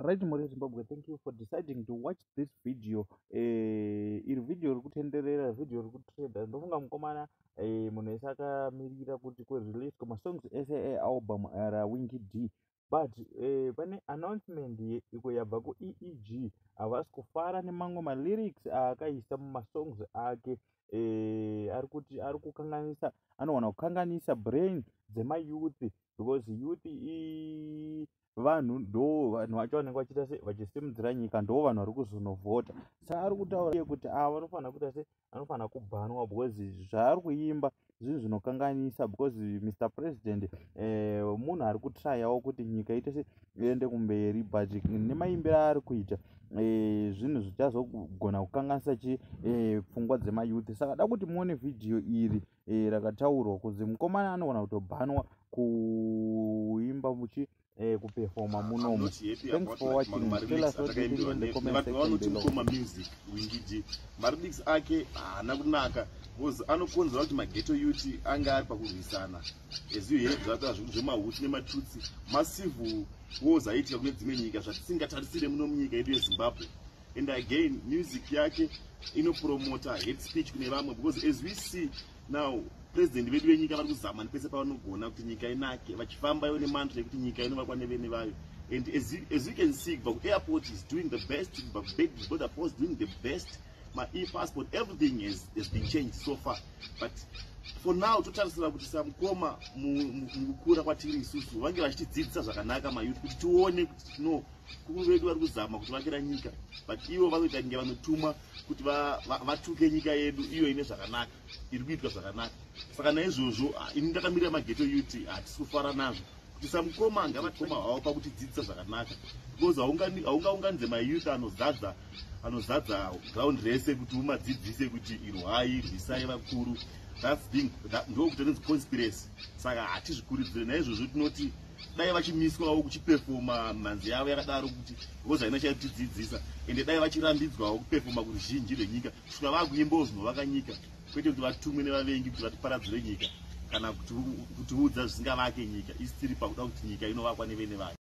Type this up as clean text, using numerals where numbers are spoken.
Right, mhuri yeZimbabwe, thank you for deciding to watch this video. Iri video riri kutenderera, video riri kutrenda. Ndofunga mukomana, munhu wese akamirira kuti kurelease masongs ese ealbum raWinky D, but pane announcement iko yabva kuEEG. Havasi kufara nemamwe malyrics aakaisa mumasongs ake. Ari kuti ari kukanganisa, anowana kukanganisa brain dzemayouth, because youth vanhu ndo vanhu vacho vanenge vachiita se vachisimudzira nyika, ndo vanhu vari kuzonovhota. Saka ari kutaura kuti ava vanofanira kuita se anofanira kubhanwa because zvaari kuimba zvinhu zvinokanganisa, because Mr President, munhu ari kutrayawo kuti nyika ite se iende kumberi, but nemaimbiro aari kuita, zvinhu zvichazogona kukanganisa chi pfungwa dzemayouth. Saka da kuti muone vhidhiyo iri rakataurwa kunzi mukomana anogona kutobhanwa kuimba muchi kupefoma munomu. Thanks for watching. Tell us what you think in the comment section below. Mukoma Music Winky D, malyrics ake haana kunaka because anokonzera kuti maghetto youth anga ari pakurwisana. As you heard, zvaka zvemahutu nemaTutsi, macivil wars aiitika kune dzimwe nyika zvatisingatarisire muno munyika yedu yeZimbabwe. And again, music yake inopromota hate speech kune vamwe, because as we see now, president vedu venyika vari kuzama nepese pavanogona kuti nyika inake, vachifamba ivo nemantra yekuti nyika inovakwa nevene vayo. And as you can see, kubva kuairport is doing the best, kubva kuborder post doing the best, ma-e-passport, everything has been changed so far. But for now totarisira kuti samukoma, mukukura kwatiri isusu, vange vachitidzidzisa zvakanaka mayouth, kuti tione kuti no, kuru vedu vari kuzama kutivakira nyika, but ivo vanoita kunge vanotumwa kuti vatuke nyika yedu iyo ine zvakanaka, iri kuitwa zvakanaka. Saka naizvozvo, ini ndakamirira maghetto youth, hatisi kufara nazvo kuti samukoma ngavatoma havo pakutidzidzisa zvakanaka, because haungaunganidze mayouth anozadza ground rese kuti umadzidzise kuti irwai, rwisai vakuru. That's thing ndokuti inonzi conspiracy. Saka hatizvikuridzire. Naizvozvo tinoti dai vachimiswawo kuchipefoma mhanzi yavo yakadaro, kuti because haina chaitidzidzisa. Ende dai vachirambidzwawo kupefoma kuruzhinji rwenyika kusvika vakuimbawo zvinovaka nyika, kwete kuti vatumwe nevavengi kuti vatiparadzire nyika kana kutiudza zvisingavake nyika. Isi tiri pakuda kuti nyika inovakwa nevene vayo.